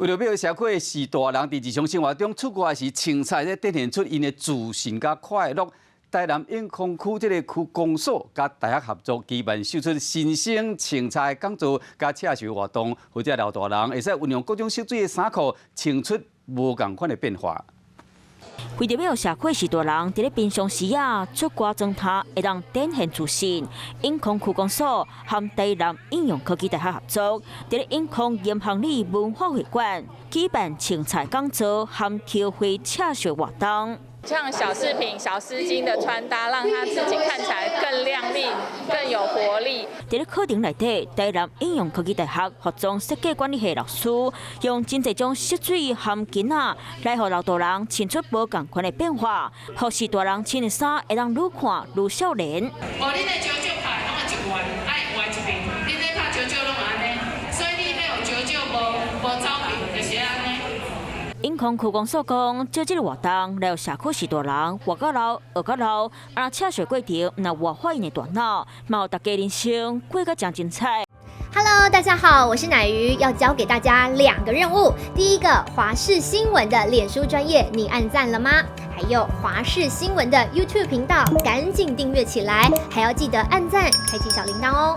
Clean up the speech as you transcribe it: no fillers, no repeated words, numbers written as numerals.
為著欲予社區的序大人佇日常生活中出外時穿插咧，展現出𪜶的自信佮快樂。台南永康區這个區公所佮大學合作，舉辦秀出新生穿插的講座佮刺繡活動，予這老大人會使運用各種色水的衫褲，穿出無仝款的變化。為著欲予社區序大人佇咧平常時啊出外裝頭會當展現自信，永康區公所和台南應用科技大學合作，佇咧永康鹽行里文化會館舉辦穿插講座和球會刺繡活動。像小飾品、小絲巾的穿搭，讓他自己看起來更亮麗、更有活力。佇咧課程內底，台南應用科技大學服裝設計管理系老師用真濟種色水和巾仔來予老大人穿出無仝款的變化，予序大人穿的衫會當愈看愈少年。哦，恁的招招拍攏會一彎，愛歪一邊，恁咧拍招招攏會按呢，所以你欲予招招無無走平，就是按呢。永康區公所講，藉這个活動來予社區序大人活到老，學到老，啊，刺繡過程毋但活化𪜶的大腦，嘛予大家人生過較誠精彩。 Hello，大家好，我是乃瑜，要交給大家兩個任務。第一個，華視新聞的臉書專頁，你按讚了嗎？還有華視新聞的 YouTube 頻道，趕緊訂閱起來，還要記得按讚，開啟小鈴鐺哦。